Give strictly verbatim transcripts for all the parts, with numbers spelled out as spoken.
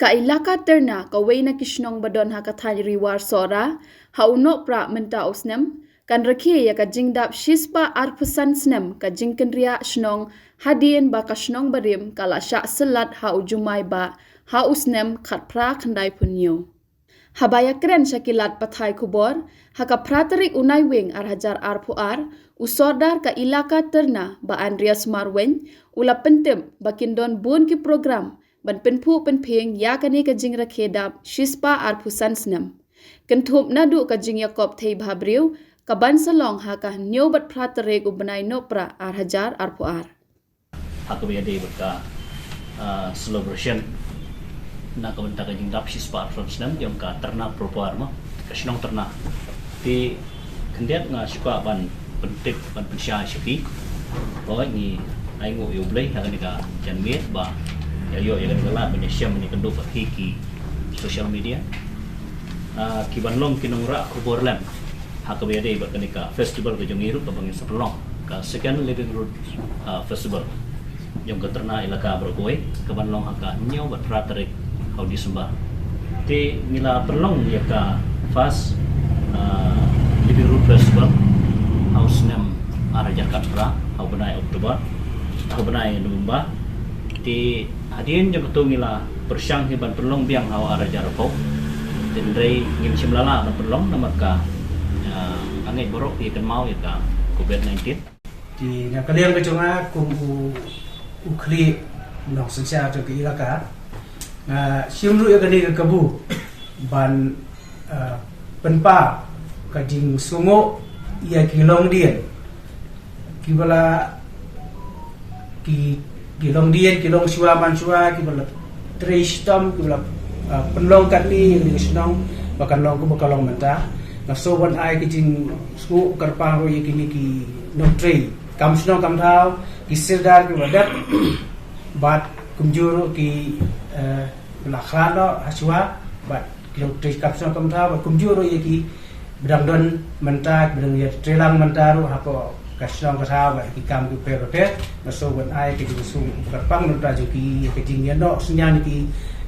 Ka Elaka Terna, kawei na ki shnong ba don ha ka thaiñ Ri War Sohra, ha u Nohprah mynta u snem, kan rakhe ïa ka jingdap shispah arphew san snem ka jingkynriah shnong, hadien ba ka shnong barim ka la shah syllat ha u Jumai Bah ha u snem khatphra khyndai phew hynñiew. Haba ïakren sha ki lad pathai khubor, ha ka phra tarik u Naiwieng ar hajar arphew ar, u Sordar ka Elaka Terna, Bah Andreas Marwein, u la pyntip ba kin don bun ki program ban pynphuh pynphieng ïa kane ka jingrakhe dap shispah arphew san snem. Kynthup naduh ka jingïakop thei bhabriew, kaban sa long ha ka hynñiew bad phra tarik u bnai Nohprah ar hajar arphew ar. Ha kaba ïadei bad ka, ah, celebration na ka bynta ka jingdap shispah arphew san snem jong ka Terna Proper, mo, ka shnong Terna. Te khyndiat nga shu kwah ban pyntip, ban pynshai sha phi. Hooid, ngi ainguh ïa U Blei ha kane ka janmiet ba ïa ïoh ïa kane ka lad ban ïashem ban ïakynduh bad phi ki social media. Ah, ki ban long ki nongrah khubor lem ha kaba ïadei bad kane ka festival ka jong ngi ruh kaba ngin sa pynlong, ka Second Living Root, ah, Festival jong ka Terna Elaka baroh kawei, kaban long ha ka hynñiew bad phra tarik ha u December. Te ngi la pynlong ïa ka first, ah, Living Root Festival ha u snem ar hajar khatphra, ha u bnai October, ha u bnai November. Te hadien jong kato ngi la pyrshang hi ban pynlong biang ha u ar hajar arphew. Te hynrei ngim shym la lah ban pynlong namar ka, ah, ka ngeit baroh ïa kynmaw ïa ka covid nineteen. Te na ka liang ka jong nga kum u, u khlieh nongsynshar jong ka Elaka, nga shim ruh ïa kane ka kabu ban, ah, pynpaw ka jingsngewnguh ïa ki longdien, kiba la, ki, ki longdien, ki longshuwa manshuwa, kiba la trei shitom, kiba la, ah, pynlong katne ïa kane ka shnong ba kan long kumba ka long mynta. Nga sngew ban ai ka jingsngewnguh kyrpang ruh ïa kine ki nongtrei kam shnong kam thaw, ki sirdar kiba dep, bad kumjuh ruh ki, eh, ba la khlad noh hashuwa, bad ki nongtrei kam shnong kam thaw, bad kumjuh ruh ïa ki ba dang don mynta, ba dang ïa trei lang mynta ruh ha ka, ka shnong ka thaw bad ki kam ki pher pher. Nga sngew ban ai ka jingsngewnguh kyrpang na ka bynta jong ki, ïa ka jingïaroh synñiang ki,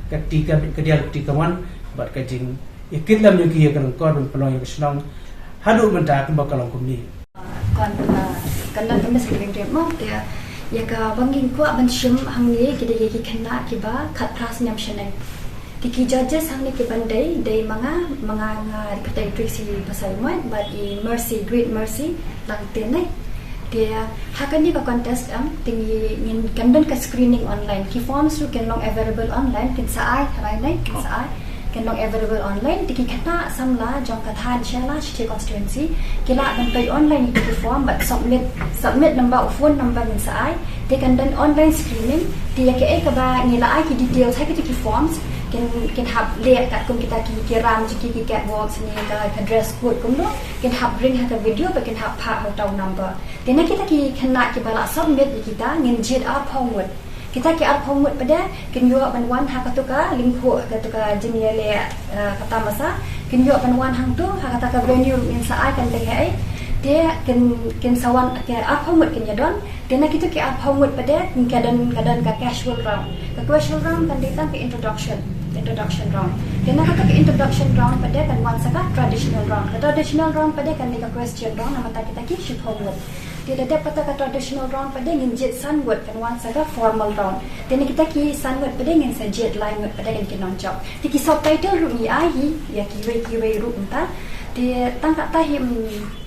ka ti ka, ka diang ka ti kamon, bad ka jingïakit lem jong ki ïa ka ryngkot ban pynlong ïa ka shnong haduh mynta kumba ka long kumne. Kan, ah, kan don ka Miss Living Dream mo, te ïa kaba ngi kwah ban shim hangne ki dei ïa ki khynnah kiba khatphra snem shaneng. Te ki judges hangne ki ban dei, dei ma nga, ma nga nga Doctor Tracy Basaiawmoit bad i Mercy, Great Mercy Langtin, eh. Te ha kane ka contest, em, te ngi, ngin, kan don ka screening online. Ki forms ruh kin long available online, kin sa ai, ha rai ne, kin sa ai. Kin long available online. Te ki khynnah samla jong ka thaiñ Shella Shithi Constituency ki lah ban pei online ïa ki form bad submit, submit namar u phone number ngin sa ai. Te kan don online screening, te ïa kaei kaba ngi la ai ki details ha kita ki forms, kin, kin hap leh katkum kita ki, ki ram jong ki, ki catwalks ne ka, ka dress code kumno, kin hap ring ha ka video bad kin hap phah ha uta u number. Te na kita ki khynnah kiba la submit ïa kita ngin jied arphew ngut. Kita ki arphew ngut pat de kin ïoh ban wan ha kato ka lyngkhuh, ha kato ka jingïaleh, eh, ka tamasa, kin ïoh ban wan hangto, ha kata ka venue ngin sa ai kan dei haei. Te kin, kin sa wan, ki arphew ngut kin ïa don. Te na kito ki arphew ngut pat de, ka don, ka don ka casual round. Ka casual round kan dei tang ka introduction, introduction round. Te na kata ka introduction round pat de kan wan sa ka traditional round. Ka traditional round pat de kan dei ka question round, namar kita ki shiphew ngut. Te da dep kata ka traditional round pat de ngin jied san ngut kan wan sa ka formal round. Te na kita ki san ngut pat de ngin sa jied lai ngut pat de kan ki nongjop. Te ki subtitle ruh ngi ai hi ïa kiwei kiwei ruh mynta. Te tang kata hi, mm,